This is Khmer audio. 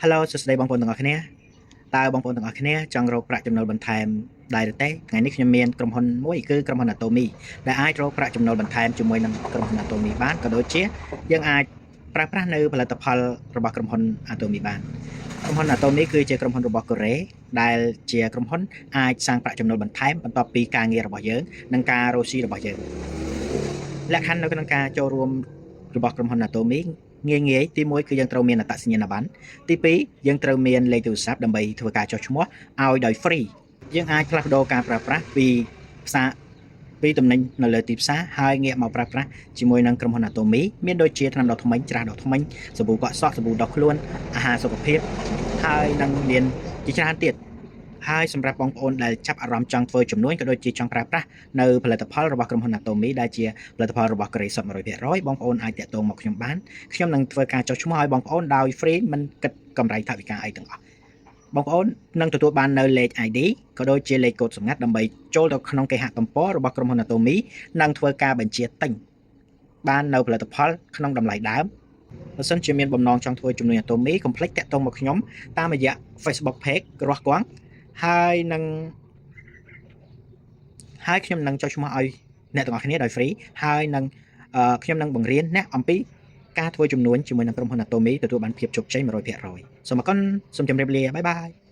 Hello សួស្តីបងប្អូនទាំងអស់គ្នាតើបងប្អូនទាំងអស់គ្នាចង់រកប្រាក់ចំណូលបន្ថែមដែរឬទេថ្ងៃនេះខ្ញុំមានក្រុមហ៊ុនមួយគឺក្រុមហ៊ុន Atomy ដែលអាចរកប្រាក់ចំណូលបន្ថែមជាមួយនឹងក្រុមហ៊ុន Atomy បានក៏ដូចជាយើងអាចប្រើប្រាស់នៅផលិតផលរបស់ក្រុមហ៊ុន Atomy បានក្រុមហ៊ុន Atomy គឺជាក្រុមហ៊ុនរបស់កូរ៉េដែលជាក្រុមហ៊ុនអាចសាងប្រាក់ចំណូលបន្ថែមបន្ទាប់ពីការងាររបស់យើងនិងការរកស៊ីរបស់យើងលក្ខខណ្ឌនៅក្នុងការចូលរួមរបស់ក្រុមហ៊ុន Atomy ងាយងាយទី1គឺយើងត្រូវមានអត្តសញ្ញាណប័ណ្ណទី2យើងត្រូវមានលេខទូរស័ព្ទដើម្បីធ្វើការចុះឈ្មោះឲ្យដោយ free យើងអាចផ្លាស់ប្ដូរការប្រើប្រាស់ពីផ្សារពីតំណែងនៅលើទីផ្សារហើយងាកមកប្រើប្រាស់ជាមួយនឹងក្រុមហ៊ុន Atomy មានដូចជាថ្នាំដុសធ្មេញច្រាសដុសធ្មេញសាប៊ូកក់សក់សាប៊ូដុសខ្លួនអាហារសុខភាពហើយនឹងមានជាច្រើនទៀតហើយសម្រាប់បងប្អូនដែលចាប់អារម្មណ៍ចង់ធ្វើជំនួញក៏ដូចជាចង់ប្រើប្រាស់នៅផលិតផលរបស់ក្រុមហ៊ុន Atomy ដែលជាផលិតផលរបស់កូរ៉េសុទ្ធ100%បងប្អូនអាចទាក់ទងមកខ្ញុំបានខ្ញុំនឹងធ្វើការចុះឈ្មោះឲ្យបងប្អូនដោយ free មិនគិតកម្រៃថវិកាអីទាំងអស់បងប្អូននឹងទទួលបាននៅលេខ ID ក៏ដូចជាលេខកូដសម្ងាត់ដើម្បីចូលទៅក្នុងគេហទំព័ររបស់ក្រុមហ៊ុន Atomy និងធ្វើការបញ្ជាទិញបាននៅផលិតផលក្នុងតម្លៃដើមបើសិនជាមានបំណងចង់ធ្វើជំនួញ Atomy កុំភ្លេចទាក់ទងមកខ្ញុំតាមរយៈ Facebook Page រស់គងហើយនឹងហើយខ្ញុំនឹងចុះឈ្មោះឲ្យអ្នកទាំងអស់គ្នាដោយ free ហើយនឹងខ្ញុំនឹងបង្រៀនអ្នកអំពីការធ្វើជំនួញជាមួយនឹងក្រុមហ៊ុន Atomy ទទួលបានភាពជោគជ័យ100%សូមអរគុណសូមជម្រាបលាbye bye.